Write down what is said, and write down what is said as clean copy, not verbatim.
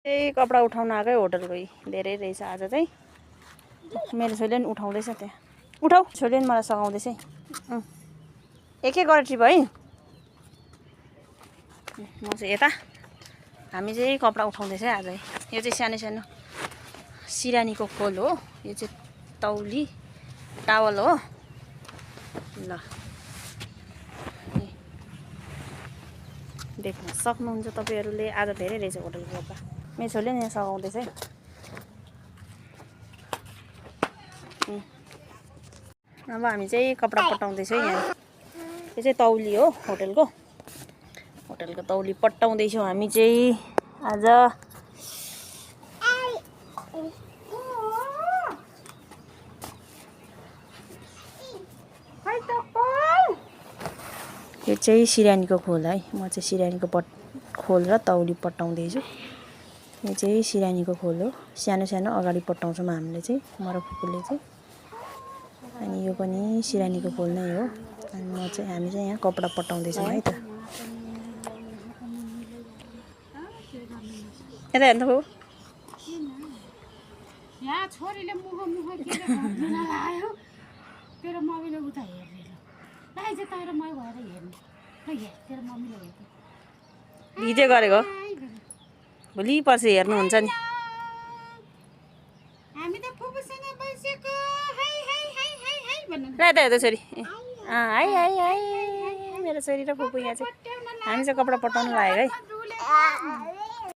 त्यही कपडा उठाउन आएकै होटल गई धेरै रहेछ आज चाहिँ मेरो छोरीले पनि उठाउँदैछ त्यहाँ उठाऊ छोरीले पनि मलाई सघाउँदैछ एक एक गरेर ट्रिप है म चाहिँ यता हामी चाहिँ कपडा उठाउँदैछ आज यो चाहिँ सानो सानो सिरानीको खोल हो यो चाहिँ तौली टावल हो ल देख्न सक्नुहुन्छ तपाईहरुले आज धेरै रहेछ होटलको कपडा मेरो छोरीले नि सघाउँदैछ है अब हामी चाहिँ कपडा पटाउँदैछौँ यहाँ यो चाहिँ तौली हो होटलको तौली पटाउँदैछौँ हामी चाहिँ आज यो चाहिँ सिरानीको खोल है म चाहिँ सिरानीको खोल र तौली पटाउँदैछु यो चाहिँ सिरानीको खोल हो सानो सानो अगाडि पटाउँछौँ हामीले चाहिँ म र फुपूले चाहिँ अनि यो पनि सिरानीको खोल नै हो अनि हामी चाहिँ यहाँ कपडा पटाउँदैछौँ है त यता हेर्नु हो यहाँ छोरीले मुख के लगायो तेरो मम्मीले उता हेर्ने दाइ चाहिँ तर मै भएर हेर्ने ल हेर तेरो मम्मीले हेर्ने भिडियो गरेको भोलि पर्सि हेर्नुहुन्छ नि हामी त फुपूसँग बसेको हाय हाय हाय हाय हाय भन्नु ल यता हेर्दा छोरी हाय हाय हाय मेरो छोरी र फुपू यहाँ चाहिँ हामी चाहिँ कपडा पटाउनु लाग्यो है